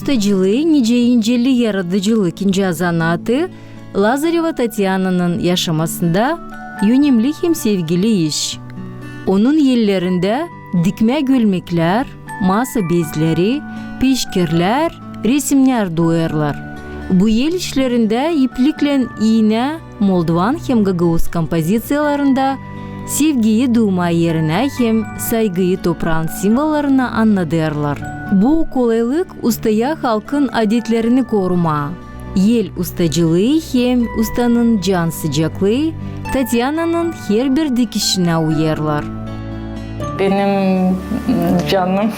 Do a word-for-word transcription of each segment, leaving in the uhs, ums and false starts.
ustacılıı, nicä incä yaradıcılık, incä zanaatı Lazareva Tatyananın yaşamasında önemli hem sevgili iş. Onun ellerindä dikmä gölmeklär, masa bezleri, peşkirlär, resimnär duyêrlar. Bu el işlerindä ipliklän iinä moldovan hem gagauz kompoziţiyalarında sevgiyi duymaa erinä hem saygıyı topraın simvollarına annadêrlar. Bu kolaylık ustaya halkın adetlerini korumaa. El ustacılıı hem ustanın cansıcaklıı Tatyananın herbir dikişinä uyêrlar. Benim canım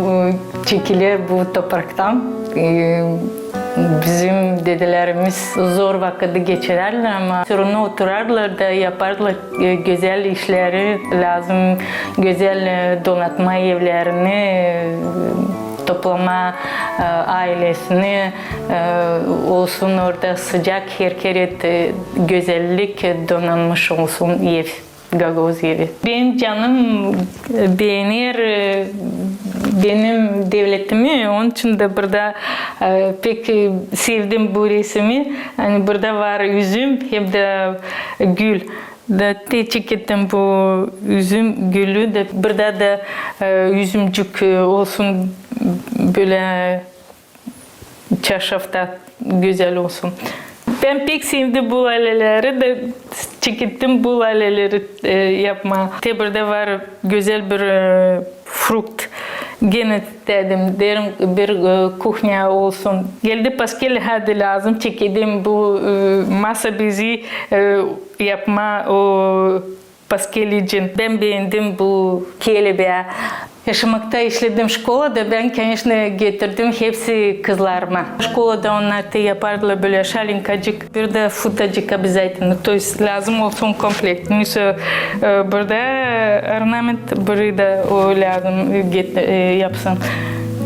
bu çekiler bu topraktan. E, bizim dedelerimiz zor vakıdı geçirärlär, ama sorunlu oturarlar da yaparlar e, gözäl işleri, lääzım gözäl e, donatmaa evlerini, e, toplamaa e, aylesini, e, olsun orada sıcak, her keret e, gözällik, e, donanmış olsun ev, gagauz evi. Benim canım e, beener e, benim devletimi, onun için dä burada e, pek e, sevdim bu resimi. Ani burada var üzüm hem dä gül. Da te çekettim bu üzüm gülü dä, burada da e, üzümcük e, olsun bölä çarşafta gözäl olsun. Bän pek sevdim bu laleleri dä çekettim bu laleleri e, yapmaa. Te burada var gözäl bir e, frukt. Genä dedim, derim, bir e, kuhnya olsun. Geldi paskel, hadi lääzım çekelim bu e, masa bezi e, yapmaa o paskel için. Bän beendim bu kelebeä. Yaşamakta işledim şkolada, bän, koneçno, getirdim hepsi kızlarıma. Şkolada onnar te yapardılar bölä şalinkacık, bir dä futacık обязательно. То есть lääzım olsun komplekt. Neyse, e, burada ornament, burada o lääzım get- e, yapsın.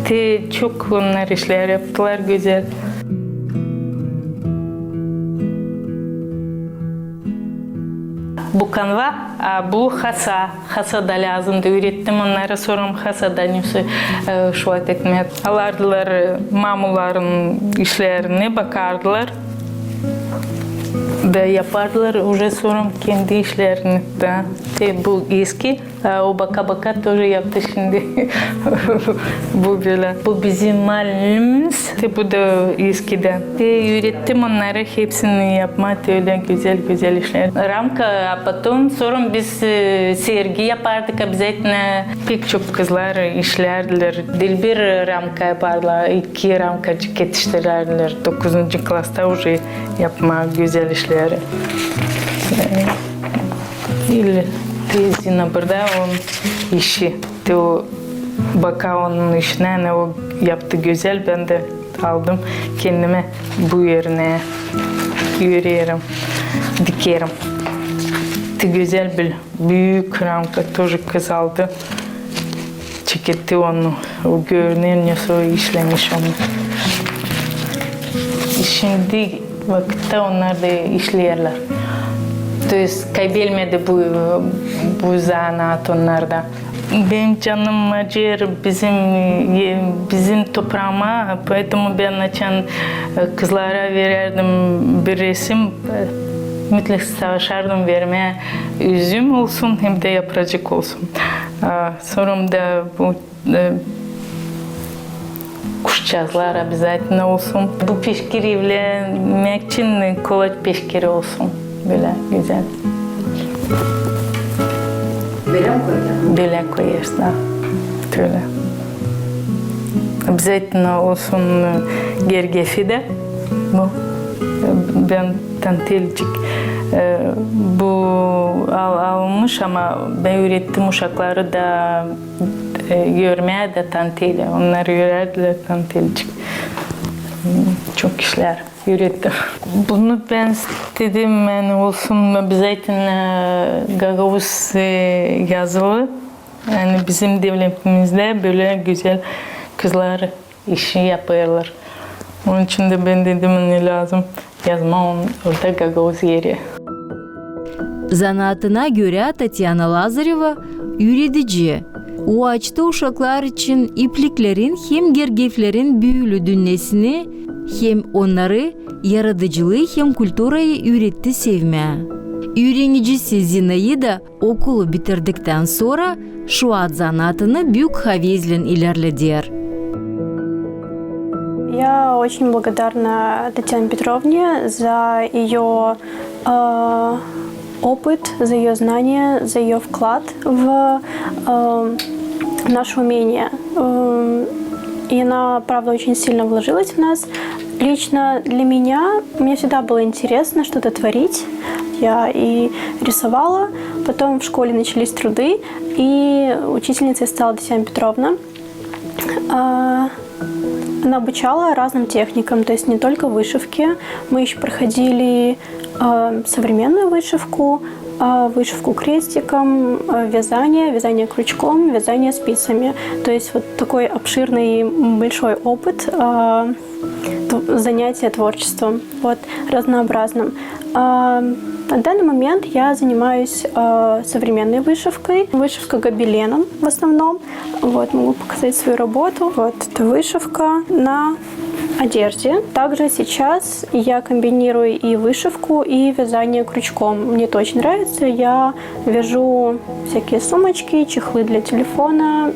Te çok onnar işlär yaptılar gözäl. Bu kanva, a bu hasa. Hasada lääzımdı, üürettim onnarı, sora hasada neyse e, şulay etmää. Alardılar e, mamuların işlerini, bakardılar. Da yapardılar uje sora kendi işlerini dä. Te bu eski, a o baka-baka тоже yaptı şindi. Bu bölä. Bu bizim malimimiz. Te bu da eskidän. Te üürettim onnarı hepsini yapmaa, te ölä gözäl-gözäl işlär. Ramka, a potom sora biz e, sergi yapardık обязательно. Pek çok kızlar işlärdilär. Dilbir ramka yapardılar, iki ramkacık etiştirärdilär. Dokuzuncu klasta uje yapmaa gözäl işleri. E, ili te Zina burada onun işi. Te o baka onun işini, ani o yaptı gözäl, bän dä aldım kendimä bu örnää. Örerim, dikerim. Te gözäl bir büük ramka, тоже kız aldı. Çeketti onu, o görünür, ne soy işlemiş onu. Şindi vakıtta onnar da işleerlär. То есть kaybelmedi bu, bu zanaat onnarda. Benim canım acır bizim, e, bizim topraama, поэтому bän açan e, kızlara verärdim bir resim, e, mütlek savaşardım vermää üzüm olsun, hem dä yapracık olsun. A, sora da bu e, kuşçazlar обязательно olsun. Bu peşkir evlemäk için kolaç peşkiri olsun. Bölä gözäl. Bölä mi koyêrsın? Bölä koyêrsın, da. Bölä. Обязательно olsun e, gergefi dä. Bu. E, bän tantelcik. E, bu al-, alınmış, ama bän üürettim uşakları da e, örmää dä tantelä. Onnar örärdilär tantelcik. Çok işlär üürettim. Bunu bän istedim, ani olsun обязательно gagauz e, yazılı. Ani bizim devletimizdä bölä gözäl kızlar işi yapêrlar. Onun için dä bän dedim, ani lääzım yazmaa onu orada gagauz eri. Zanaatına görä Tatyana Lazareva üüredici. O açtı uşaklar için ipliklerin hem gergeflerin büülü dünnesini, hem onnarı yaradıcılıı hem kulturayı üüretti sevmää. Üürenicisi Zinaida okulu bitirdiktän sora şuat zanaatını büük havezlän ilerleder. Я очень благодарна Татьяне Петровне за её, э, опыт, за её знания, за её вклад в, э, наше умение. Эм, и она, правда, очень сильно вложилась в нас. Лично для меня, мне всегда было интересно что-то творить. Я и рисовала, потом в школе начались труды, и учительницей стала Татьяна Петровна. А, она обучала разным техникам, то есть не только вышивке. Мы ещё проходили, а, современную вышивку, а, вышивку крестиком, а, вязание, вязание крючком, вязание спицами. То есть вот такой обширный, м, большой опыт, а, тв-, занятия творчеством, вот, разнообразным. А, на данный момент я занимаюсь, а, современной вышивкой, вышивка гобеленом в основном. Вот, могу показать свою работу. Вот, это вышивка на одежде. Также сейчас я комбинирую и вышивку, и вязание крючком. Мне это очень нравится. Я вяжу всякие сумочки, чехлы для телефона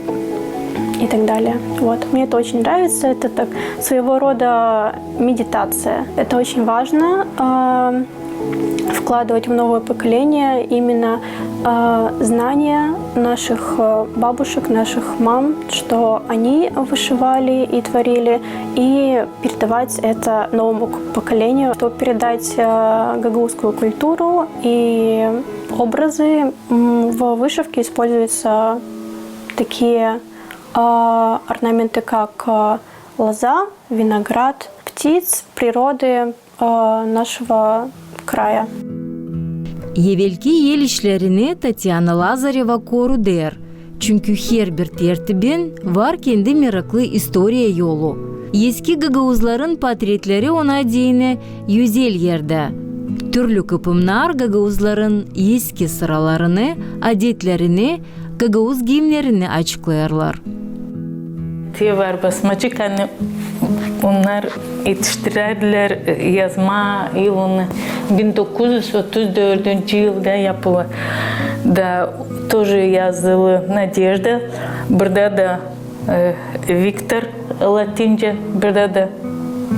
и так далее. Вот. Мне это очень нравится. Это так, своего рода медитация. Это очень важно, а, вкладывать в новое поколение именно, а, знания наших, а, бабушек, наших мам, что они вышивали и творили, и передавать это новому к-, поколению, чтобы передать, а, гагаузскую культуру и образы. М, в вышивке используются такие, а, орнаменты, как, а, лоза, виноград, птиц, природы, а, нашего края. Evelki el işlerini Tatyana Lazareva koruder, çünkü herbir tertibin var kendi meraklı istoriya yolu. Eski gagauzların portretleri ona deyni özel erdä. Türlü kıpımnar gagauzların eski sıralarını, adetlerini, gagauz giimnerini açıklêêrlar. Te var basmacık, ani onnar etiştirerdilär, e, yazma yılını bin dokuz üz otuz dördüncü yılda yapılı. Da тоже yazılı Nadejda, burada da, e, Viktor, latince, burada da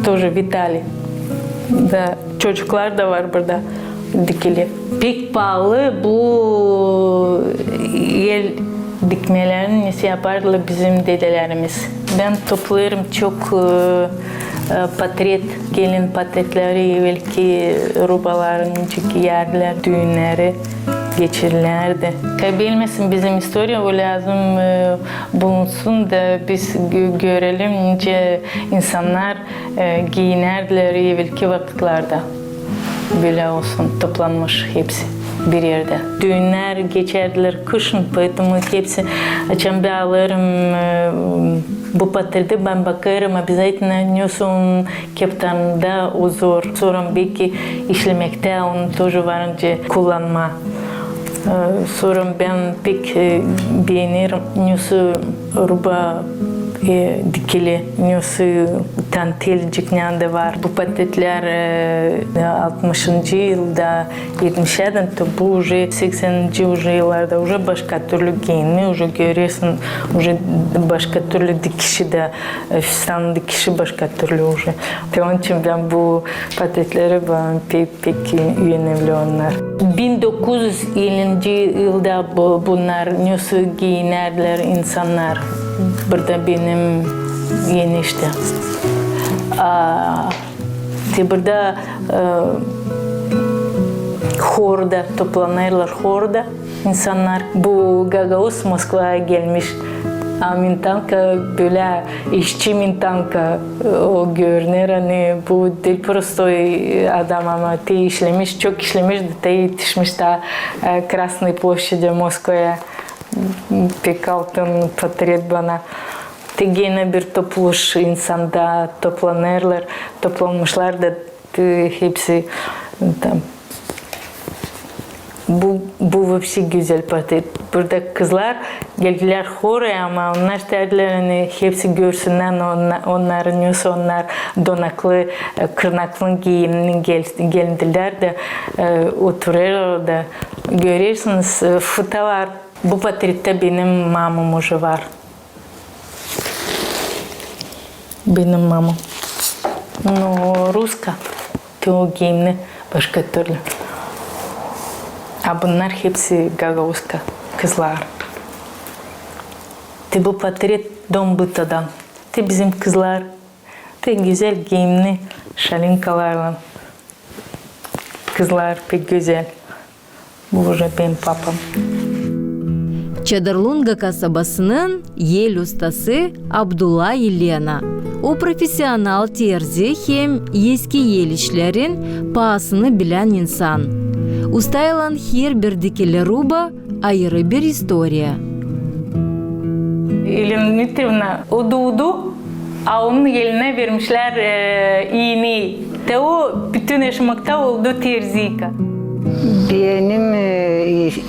тоже Vitaliy. Da çocuklar da var burada dikili. Pek paalı bu el dikmelerini, neşey yapardılar bizim dedelerimiz. Bän toplêêrım çok, e, e, portret, gelin portretleri, evelki rubaları nicä giyärdilär, düünneri geçirdilärdi. Kaybelämesin bizim istoriya, bu lääzım, e, bulunsun da biz gö-, görelim, nicä insannar, e, giinärdilär evelki vakıtlarda. Bölä olsun, toplanmış hepsi bir erdä. Düünnär geçärdilär kışın, поэтому hepsi, açan bän alêrım, e, bu portreti, bän bakêrım, обязательно nesoy onun keptanında uzor. Sora beki işlemektä onu тоже var nicä kullanma. E, sora bän pek, e, beenerim, nesoy ruba, e, dikili, nesoy tantelcik nänä var. Bu portretlär, e, altmışıncı yılda, etmişlerdä, то bu uje sekseninci uje yıllarda uje başka türlü giinmi, uje göresin, uje başka türlü dikişi dä, e, fistan dikişi başka türlü uje. Te onun için bän bu portretleri bana pek pek önemli onnar. Bin dokuz üz ellinci yılda bu, bunnar nesoy giinärdilär insannar. Burada benim eniştä. A, te burada, e, horda toplanêrlar, horda insannar. Bu gagauz Moskvaya gelmiş. A mintanka bölä işçi mintanka, o görüner, ani bu diil prostoy adam, ama te işlemiş, çok işlemiş, da te etişmiş taa, e, Krasnıy ploşçedä Moskvaya. Pek altın portret bana. Te genä bir topluş insan da toplanêrlar, toplanmışlar da, e, hepsi tam. Bu, bu вообще gözäl portret. Burada kızlar Geldilär horaya, ama onnar istärdilär, ani hepsi görsünnär onna-, onnarın, nesoy onnar donaklı, e, kırnaklı giiyimni gel-, geldilär dä, e, oturêrlar orada. Görersiniz, e, fıtalar. Bu portrettä benim mamam uje var. Benim mamam. Nu, ruska. Te o giiyimni başka türlü. A bunnar hepsi gagauzka kızlar. Te bu portret Dom bıtadan. Te bizim kızlar. Te gözäl giiyimni şalinkalarlan. Kızlar pek gözäl. Bu uje benim papam. Çadırlunga kasabasının el ustası Abdulla Elena. O profesional terzi hem eski el işlerin paasını bilän insan. Ustaylan herbir dikili ruba ayırı bir istoriya. Elena Dmitriyevna, o duudu, a onun elinä vermişlär, e, iinä. Te o bütün yaşamakta oldu terziyka. Benim, e,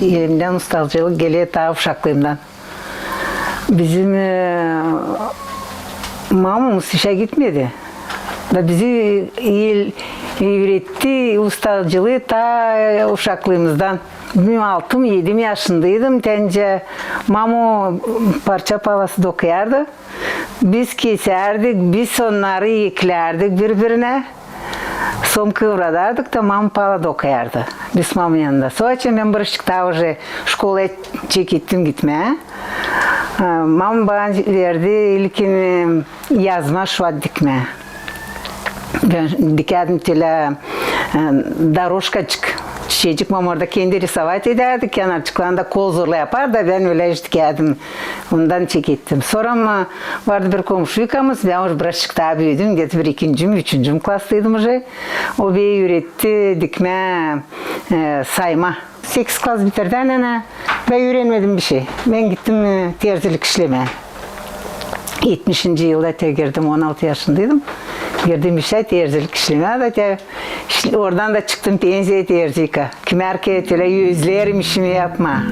elimdän ustacılık geler taa uşaklıımdan. Bizim, e, mamamız işä gitmedi. Da bizi el üüretti ustacılıı taa, e, uşaklıımızdan. Bilmeerim, altı mı, edi mi yaşındaydım, tä nicä mama parça palası dokuyardı. Biz kesärdik, biz onnarı eklärdik biri-birinä. Sora kıvrardık da mama pala dokuyardı. Biz mamanın yanında. Sora bän bırıştık taa uje şkolaya çekettim gitmää. E, mama bana verdi ilkin, e, yazma şuat dikmää. Bän dikärdim telä, e, dorožkaçık, çiçecik, mama orada kendi risovat edärdi, kenarçıklarında kol zorla yapar da, bän ölä iş dikärdim. Ondan çekettim. Sora, e, vardı bir komşuykamız, bän uje birazçık taa büüdüm, где-то bir ikinci mi, üçüncü mü klasdaydım uje. O beni üüretti dikmää, e, sayma. Sekiz klas bitirdim, ana, bän üürenmedim bişey. Bän gittim, e, terzilik işlemää. Etmişinci yılda te girdim, on altı yaşındaydım. Girdim işä, terzilik işlemää da te, iş-, oradan da çıktım pensiya, terziyka. Kimär kerä telä özlerim işimi yapmaa.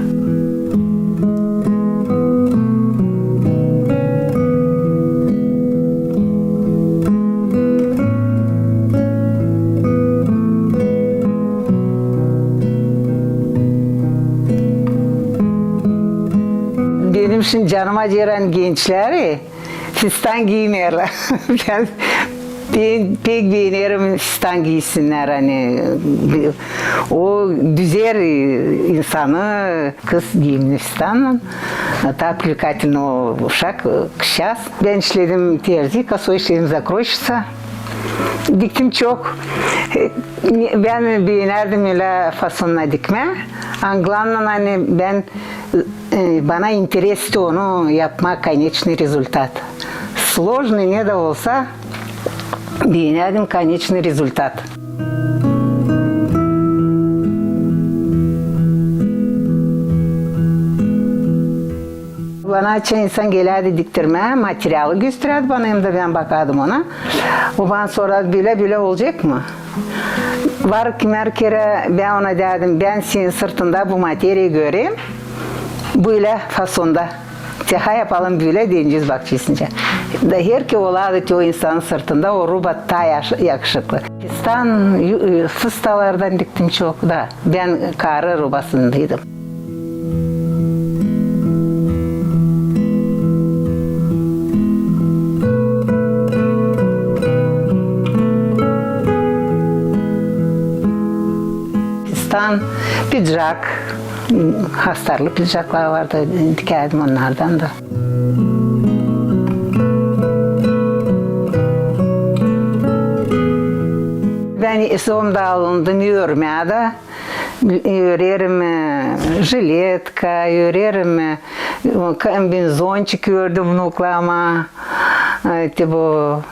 Benim şindi canım acıyêr, ani gençleri fistan giymeerlär. Bän, bän pek beenerim fistan giysinnär, ani o düzer insanı, kız giyimni fistannan, taa привлекательно o uşak, kızçaaz. Bän işledim terziyka, sora işledim закройщица. Diktim çok. E, bän beenärdim ölä fasonda dikmää. Главное, ani bän, e, bana интересно onu yapmaa, конечный результат. Сложный ne dä olsa, beenärdim конечный результат. Bana açan insan gelärdi diktirmää, materialı gösterärdi bana, hem dä bän bakardım ona. O bana sorardı, bölä, bölä olacek mı? Var kimär kerä bän ona deerdim, bän senin sırtında bu materiyayı görerim, bölä fasonda. Te hadi yapalım bölä, deyni, bakçısınca. Da herkerä olardı te o insanın sırtında o ruba taa yaş-, yakışıklı. Fistan, yu-, e, fıstalardan diktim çok da. Bän karı rubasındaydım. Fistan, pidžak, hastarlı pidžaklar vardı, dikärdim onnardan da. Bän sora alındım örmää dä. Örerim, e, jiletka, örerim, e, kombinezonçik ördüm vnuklarıma, e, te bu,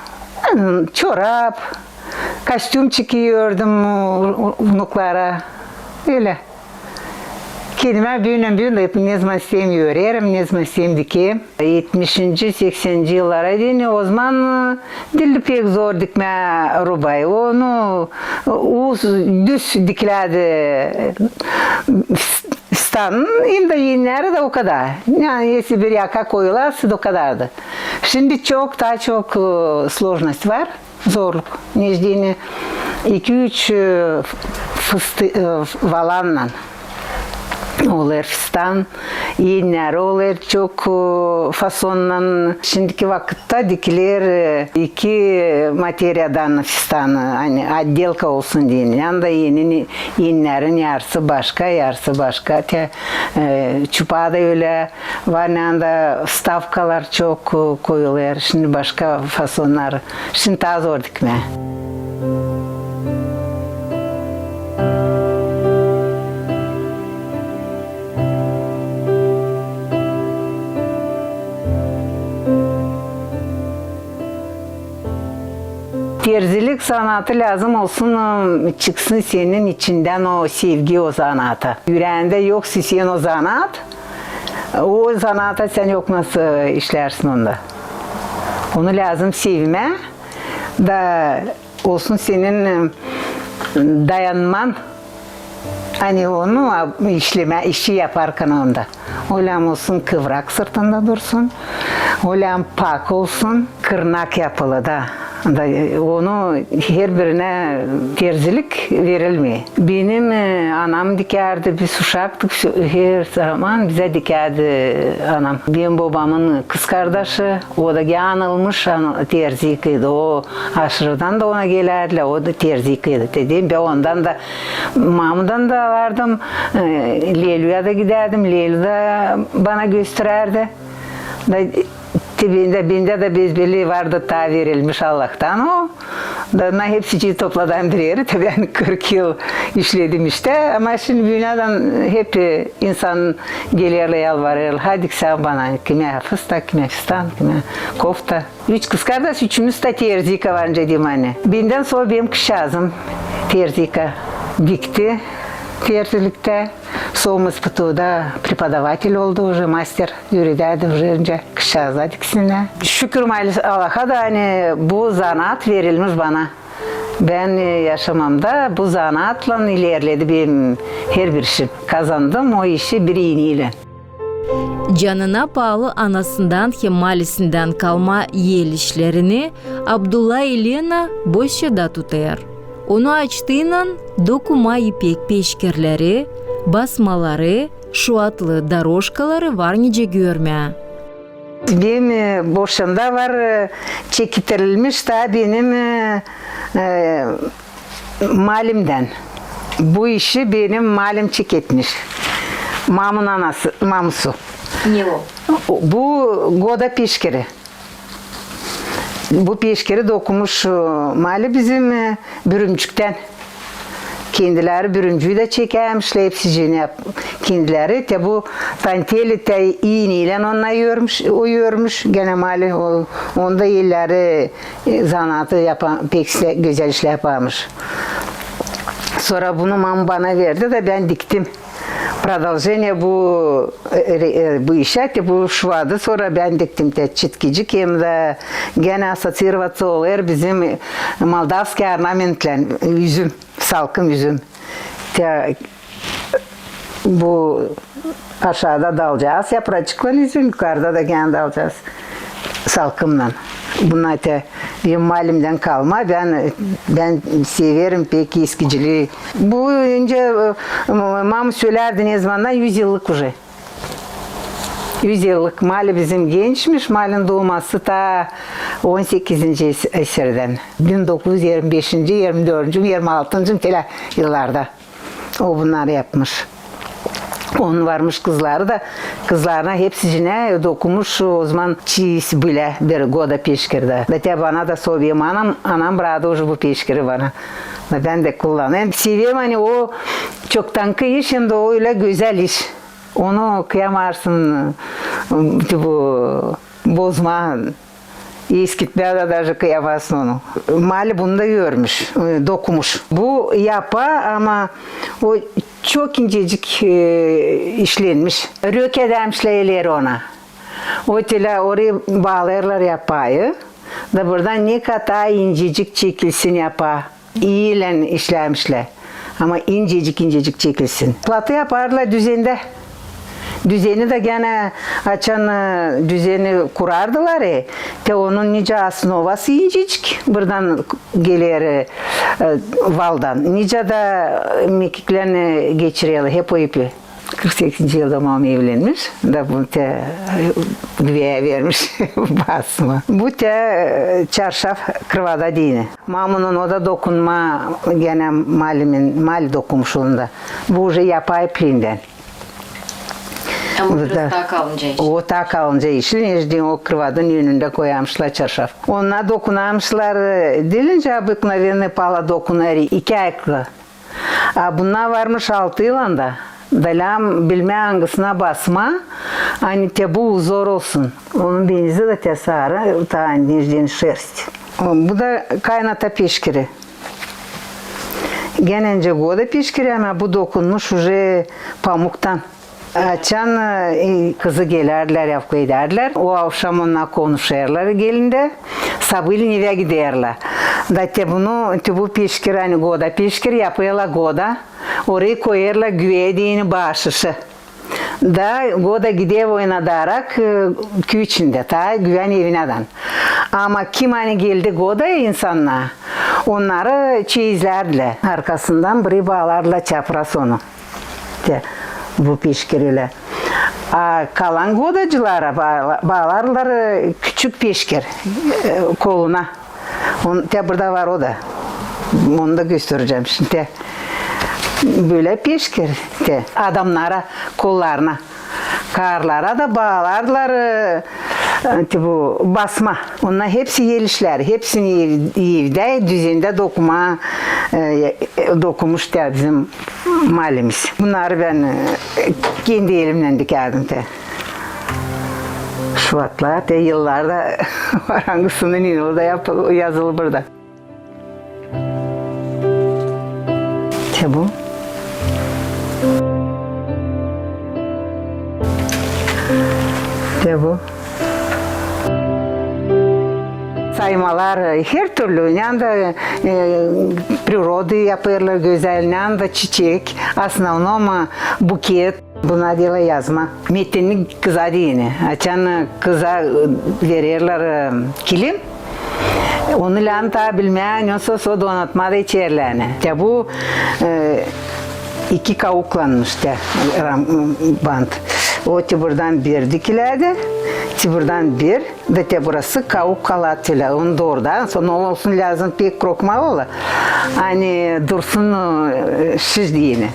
e, çorap, kostümçik ördüm, e, vnuklara. Ölä. Kendimä büün, büün dä nezaman isteerim örerim, nezaman isteerim dikerim. Etmişinci, sekseninci yıllara deyni, ozaman, e, diildi pek zor dikmää rubayı. Onu, e, us, düz dikilärdi, e, s-, Fıstanın hem dä enneri dä o kadar. Yani, если bir yaka koyularsa da o kadardı. Şindi çok, taa çok, e, sложность var, zorluk. Neçin deyni iki-üç, e, fıstı-, e, valannan olêr fıstan, enneri olêr çok, e, fasonnan. Şindiki vakıtta dikiler, e, iki materiyadan fıstanı, ani отделка olsun deyni. Yanda enini, ennerin yarısı başka, yarısı başka. Te, e, çupa da ölä. Var, yanda vstavkalar çok, e, koyulêr. Şindi başka fasonnar. Şindi taa zor dikmää. Terzilik zanaatı lääzım olsun, e, çıksın senin içindän o sevgi o zanaata. Üreendä yoksa sen o zanaat, o zanaata sen yok nasıl işlärsin onda. Onu lääzım sevmää da olsun senin, e, dayanman. Ani onu, a, işlemää, işi yaparkan onda. O lääzım olsun kıvrak sırtında dursun. O lääzım pak olsun. Kırnak yapılı da. Da, e, onu herbirinä terzilik verilmeer. Benim, e, anam dikärdi, biz uşaktık, her zaman bizä dikärdi anam. Benim bobamın kızkardaşı, o da yanılmış, ana-, terzi yıkaydı. O aşırıdan da ona gelärdilär, o da terzi yıkaydı. Dedim, bän ondan da, mamıdan da alardım, e, Leyluya da gidärdim, Leylu da bana gösterärdi. Da, te bendä, bendä dä bezbelli vardı, taa verilmiş Allahtan o. Da, na hepsicii topladım bir erä, te bän kırk yıl işledim iştä. Ama şindi büünädän hep, e, insan gelerlär, yalvarêrlar. Hadi diksän bana, kimä fıstak, kimä fıstan, kimä kofta. Üç kızkardaş, üçümüz dä terzi yıkavarınca deyni. Bendän sora benim kızçaazım terzi yıka-, dikti terziliktä. Sora ispıtuda преподаватель oldu, уже master, üüredärdi уже, öncä kızçaazlara diksinnär. Şükür, maalesef, Allaha da, ani bu zanaat verilmiş bana. Bän, e, yaşamamda bu zanaatlan ilerledi benim herbir işim. Kazandım o işi bir iiniylän. Canına paalı anasından hem malisindän kalma el işlerini Abdullah Elena bosça da tutêr. Onu açtıynan dokuma ipek peşkirleri, basmaları, şuatlı dorožkaları var nicä görmää. Benim, e, bosçamda var, e, çekettirilmiş taa benim, e, e, malimdän. Bu işi benim malim çeketmiş. Mamın anası, mamusu. Ne o? Bu Goda peşkiri. Bu peşkiri dokumuş, e, mali bizim, e, bürümcüktän. Kendileri bürümcüü dä çekärmişlär, hepsicini yap-, kendileri. Te bu tanteli te iiniylän onnar örmüş, o örmüş, genä mali, o, onda elleri, e, zanaatı yapa-, pek işlä-, gözäl işlär yaparmış. Sora bunu mamı bana verdi da bän diktim. Продолжение bu, e, e, bu işä, te bu şuadı sora bän diktim te çitkicik, hem dä genä ассоциироваться olêr bizim, e, moldavskiy ornamentlän, üzüm, salkım üzüm. Te bu aşaada dalcaaz yapraçıklan üzüm, yukarda da genä dalcaaz salkımnan. Bunnar te benim malimdän kalma, bän, bän severim pek eskicilii. Bu öncä, e, mamı sölärdi, ne zamandan, üz yıllık уже. Üz yıllık, mali bizim gençmiş, malin duuması taa on sekizinci es-, eserdän. Bin dokuz üz irmi beşinci, irmi dördüncü, irmi altıncı, telä yıllarda. O bunnarı yapmış. Onun varmış kızları da, kızlarına hepsicinä dokumuş o zaman çiiz bilä bir Goda peşkirä. Da te bana da sora benim anam, anam bradı уже bu peşkiri bana. Da bän dä kullanêrım. Severim, ani o çoktankı iş, hem dä o ölä gözäl iş. Onu kıyamarsın, bu, bozmaa, eskitmää dä даже kıyamarsın onu. Mali bunu da örmüş, e, dokumuş. Bu yapa, ama o çok incecik, e, işlenmiş. Rök edärmişlär elleri ona. O telä orayı baalêêrlar yapayı. Da buradan ne kadar incecik çekilsin yapa. İilän işlärmişlär. Ama incecik-incecik çekilsin. Platı yapardılar düzendä. Düzeni dä genä açan, e, düzeni kurardılar, e, te onun nicä osnovası incecik, burdan geler, e, e, valdan, nicä dä, e, mekiklän, e, geçirerlär hep o ipi. Kırk sekizinci yılda maam evlenmiş, da bu te, e, güveyä vermiş basma. Bu te, e, çarşaf krıvada deyni. Maamının o da dokunma, genä malimin, mali dokunmuş onda. Bu uje yapay ipliindän. Ama biraz taa kalınca işi. O taa kalınca işi, neçin o krıvadın önündä koyarmışlar çarşaf. Onnar dokunarmışlar, e, diil nicä обыкновенный pala dokunêr, iki ayaklı. A bunnar varmış altı yılanda. Da lääzım bilmää angısına basma, ani te bu uzor olsun. Onun benizi dä te sarı, taa neçin şerst. Bu da kaynata peşkiri. Genä nicä Goda peşkiri, ama bu dokunmuş uje pamuktan. Açan, e, kızı gelärdilär, yapkı edärdilär. O avşam onnar konuşêrlar gelindä. Sabaalan evä giderlär. Da te bunu, te bu peşkir, ani Goda peşkir, yapêrlar Goda. Orayı koyêrlar güveyä deyni baaşışı. Da Goda gider oynadarak, e, küü içindä, taa güvän evinädän. Ama kim ani geldi Godaya insannar, onnarı çeyizlärdilär. Arkasından biri baalardılar çapraz onu. Te, bu peşkiri ölä. A kalan Godacılara baala-, baalardılar, e, küçük peşkir, e, koluna. On, te burada var o da. Onu da gösterecäm şindi. Te, bölä peşkir, te, adamnara, kollarına. Karılara da baalardılar, e, e, te bu basma. Onnar hepsi el işleri, hepsini ev-, evdä, düzendä dokuma, e, e, dokunmuş te bizim malimiz. Bunnarı bän, e, kendi elimnän dikärdim te. Şuvatlar, te yıllar da var, angısının yılı da yazılı burada. Te bu. Te bu. Saymalar, e, hertürlü, nända, e, природа yapêrlar gözäl, nända çiçek, основном, e, buket. Buna deyni yazma. Metinni kıza deyni. Açan kıza, e, vererlär, e, kilim, onu lääzım taa bilmää, ne olsa o donatma da içerlär, ani. Te bu, e, iki kauklanmış te ram-, bant. O te buradan bir dikilärdi, te buradan bir, da te burası kauk kalar te ölä. Onu doorudan, sora olsun lääzım pek krokmalı, ani dursun, e, şiş deyni.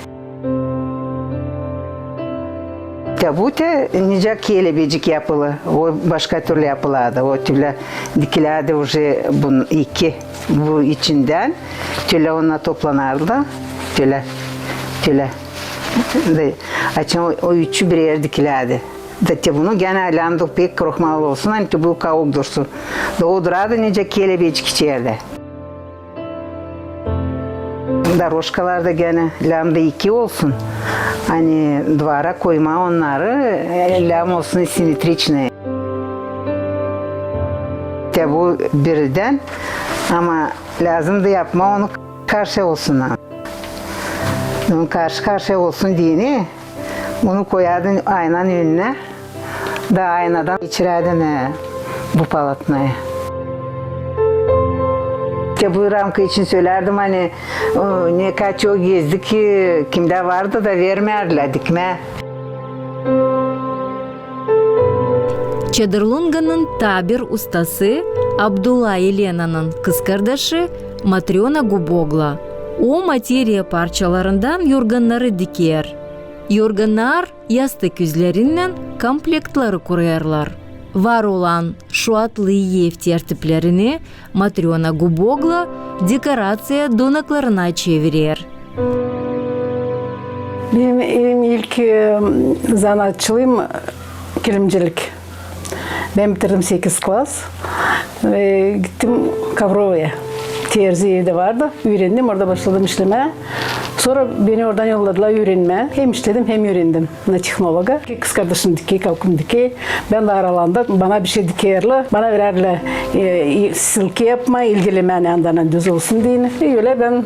Te bu te nicä kelebecik yapılı, o başka türlü yapılardı. O te ölä dikilärdi uje bun iki, bu içindän, te ölä onnar toplanardı, te ölä, te ölä. Da, açan o, o üçü birer dikilärdi. Da te bunu genä lääzım pek krohmalı olsun, ani te bu kauk dursun. Da o durardı nicä kelebecik içerdä. Дорожкаlar da genä lääzım iki olsun. Ani duvara koymaa onnarı, e, lääzım olsun simetriçnıy. Te bu birdän, ama lääzımdı yapmaa onu karşı olsun. Onu karşı-karşıya olsun deyni, bunu koyardın aynanın önünä. Da aynadan geçirärdin, e, bu polotnoyu. İştä bu ramka için sölärdim, ani, o, ne kadar çok gezdik, e, kimdä vardı da vermärdilär dikmää. Çadırlonganın taa bir ustası, Abdulla Elenanın kızkardaşı Matröna Gubogla. O materiya parçalarından yorgannarı diker. Yorgannar yastık üzlerinnän komplektleri kurêrlar. Var olan şuatlı ev tertiplerini Matröna Gubogla dekoraţiya donaklarına çevirer. Benim evim ilk, e, zanaatçılığım kilimcilik. Bän bitirdim sekiz klas. E, gittim Kovrovaya. Terzi evdä vardı. Üürendim, orada başladım işlemää. Sora beni oradan yolladılar üürenmää. Hem işledim, hem üürendim na tehnologa. Kızkardaşım dikey, kaukum dikey. Bän dä aralarında, bana bir şey dikerlär, bana verärdilär, e, silki yapmaa, ilgilenmää, ani düz olsun deyni. E, ölä bän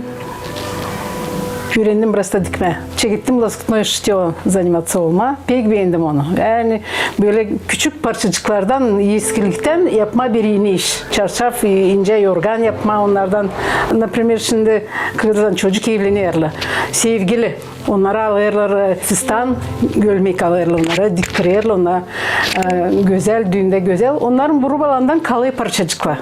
Üürendim biraz da dikmää. Çekettim лоскутной шитьё заниматься olmaa. Pek beendim onu. Yani bölä küçük parçacıklardan, eskilikten yapmaa bir eni iş. Çarşaf, incä yorgan yapmaa onnardan. Например, şindi kızdan çocuk evlenerlär. Sevgili. Onnara alêrlar, e, fistan, gölmek alêrlar onnara, diktirerlär onnara, e, gözäl, düündä gözäl. Onnarın bu rubalarından kalêr parçacıklar.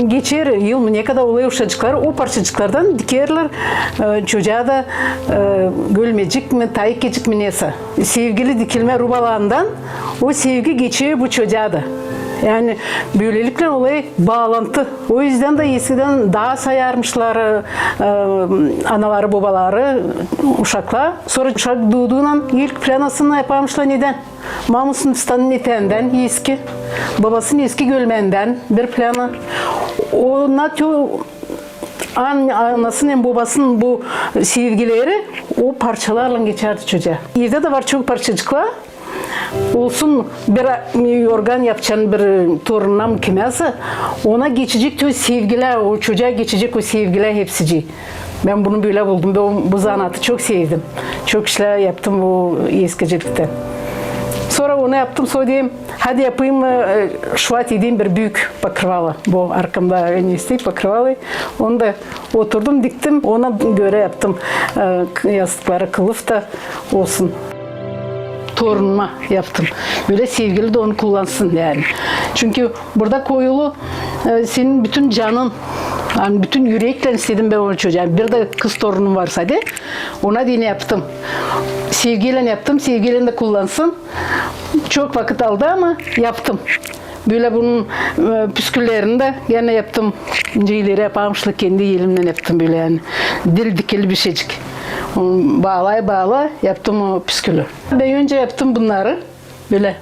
Geçer yıl mı, ne kadar olêr uşacıklar, o parçacıklardan dikerlär, e, çocaa da, e, gölmecik mi, taykecik mi, nesä. Sevgili dikilmä rubalarından o sevgi geçer bu çocaa da. Yani bölelikle olêr baalantı. O üzdän dä eskidän daa sayarmışlar, e, anaları, bobaları uşaklara. Sora uşak duuduunan ilk planasını yaparmışlar nedän? Mamusunu fistanın eteendän eski, bobasının eski gölmändän bir plana. Ona tü an-, anasının hem bobasının bu sevgileri o parçalarlan geçärdi çocaa. Evdä dä var çok parçacıklar. Olsun, bir yorgan yapacaan bir torununa mı, kimä sä, ona geçecek tü sevgilär, o çocaa geçecek o sevgilär hepsicii. Bän bunu bölä buldum. Bän bu zanaatı çok sevdim. Çok işlär yaptım bu eskiciliktä. Sora onu yaptım, sora deerim, hadi yapayım, e, şuat edeyim bir büük pokrıvala. Bu arkamda ne isteer pokrıvala. Onu da oturdum, diktim. Ona görä yaptım, e, k-, yastıkları, kılıf da olsun. Torunuma yaptım. Bölä sevgili dä onu kullansın yani. Çünkü burada koyulu, e, senin bütün canın, yani bütün üreklän istedim bän onu çocaa. Bir dä kız torunum var sade. Ona deyni yaptım. Sevgiylän yaptım, sevgiylän dä kullansın. Çok vakıt aldı, ama yaptım. Bölä bunun, e, püsküllerini dä genä yaptım. İncä ileri yaparmışlar, kendi elimnän yaptım bölä yani. Dil dikili bir şeycik. Onu baalaya-baalaya yaptım o püskülü. Bän öncä yaptım bunnarı. Bölä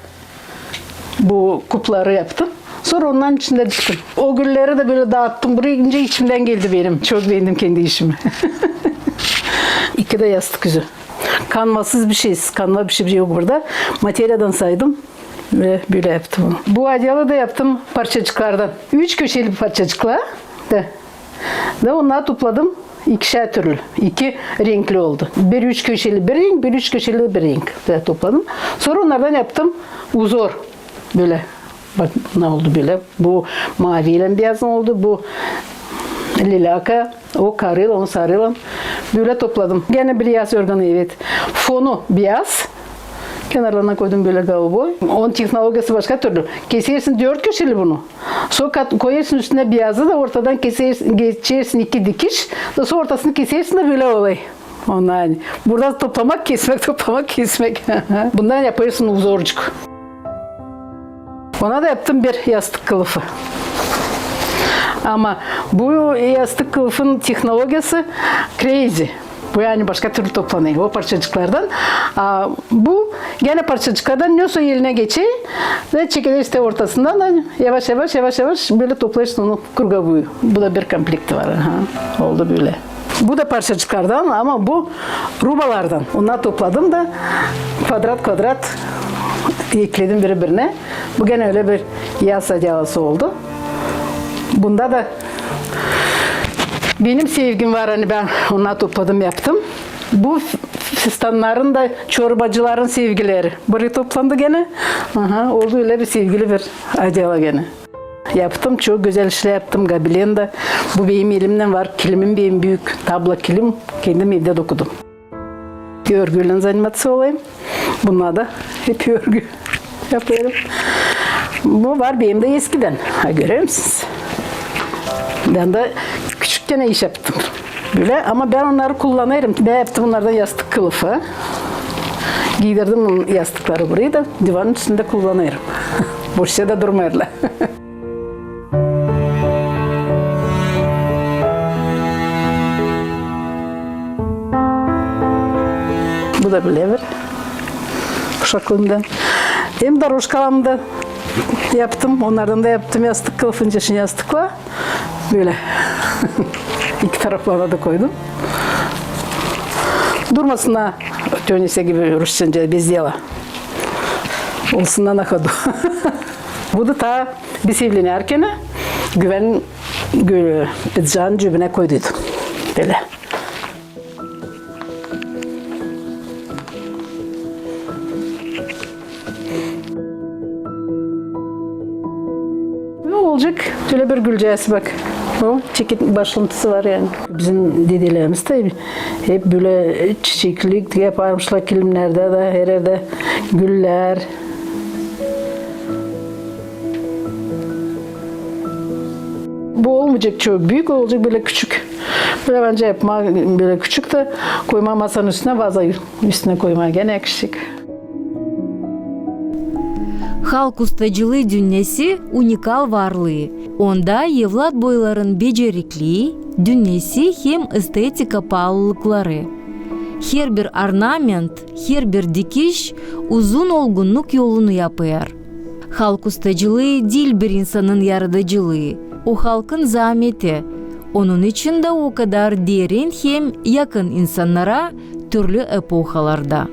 bu kupları yaptım. Sora onnarın içindä diktim. O gülleri dä bölä daattım. Burayı incä içimdän geldi benim. Çok beendim kendi işimi. İki dä yastık üzü. Kanvasız bir şey, kanva bir şey yok burada. Materiyadan saydım. Ve bölä yaptım onu. Bu odeli dä yaptım parçacıklardan. Üç köşeli parçacıklar da. Da onnarı topladım ikişär türlü. İki renkli oldu. Bir üç köşeli bir renk, bir üç köşeli bir renk. Da topladım. Sora onnardan yaptım uzor. Bölä. Bak, ne oldu bölä. Bu maaviylän biyazın oldu, bu lilaka. O karıylan, o sarıylan. Bölä topladım. Genä bir biyaz yorganı, evet. Fonu biyaz. Kenarlarına koydum bölä golubay. Onun tehnologiyası başka türlü. Kesersin dört köşeli bunu. Sora kat-, koyarsın üstünä biyazı da ortadan kesersin, geçersin iki dikiş. Da sora ortasını kesersin da bölä olêr. Ondan burada toplamak, kesmek, toplamak, kesmek. Bundan yaparsın uzorcuk. Ona da yaptım bir yastık kılıfı. Ama bu yastık kılıfın tehnologiyası crazy. Bu yani başka türlü toplanêr o parçacıklardan. A bu genä parçacıklardan, ne olsa elinä geçer ve çeker işte ortasından da yavaş-yavaş, yavaş-yavaş bölä toplêêrsın onu krugovuyu. Bu da bir komplekti var. Aha. Oldu bölä. Bu da parçacıklardan, ama bu rubalardan. Onnarı topladım da kvadrat-kvadrat ekledim biri-birinä. Bu genä ölä bir yaz odeli oldu. Bunda da benim sevgim var, ani bän onnarı topladım, yaptım. Bu f-, fistannarın da çorbacıların sevgileri. Burayı toplandı genä. Aha, oldu ölä bir sevgili bir odeli genä. Yaptım, çok gözäl işlär yaptım, gobelenä dä. Bu benim elimnän var, kilimim benim büük, tabla kilim, kendim evdä dokudum. Örgüylän заниматься olêrım. Bunnar da hep örgü yapêrım. Bu var benim dä eskidän. Ha, görer misiniz? Bän dä küçükkän iş yaptım. Bölä, ama bän onnarı kullanêrım. Bän yaptım bunnardan yastık kılıfı. Giidirdim bu yastıkları burayı da divanın üstündä kullanêrım. Boşça da durmêêrlar. Bu da bölä bir uşaklıımdan. Hem doroşkalarımı da yaptım. Onnardan da yaptım yastık kılıfın için yastıklar. Bölä. İki taraflarına da koydum. Durmasınnar, тёнися gibi rusçadan, без дела. Olsunnar на ходу. Bu da taa biz evlenärkeni güvän gö-, pidjaanın cebinä koyduydum. Bölä. Gülcesi bak. O çekit başlantısı var yani. Bizim dedelerimiz de hep bölä çiçeklik yaparmışlar kilimnerdä dä, her erdä güller. Bu olmayacek çok büük, olacek bölä küçük. Bölä bence yapmaa bölä küçük dä koymaa masanın üstünä, vaza üstünä koymaa genä yakışacek. Halk ustacılıı dünnesi unikal varlıı. Onda evlatboyların becerikli dünnesi hem estetika paalılıkları. Herbir ornament, herbir dikiş uzun olgunnuk yolunu yapêr. Halk ustacılıı diil bir insanın yaradıcılıı, o halkın zaameti. Onun için dä o kadar derin hem yakın insannara türlü epohalarda.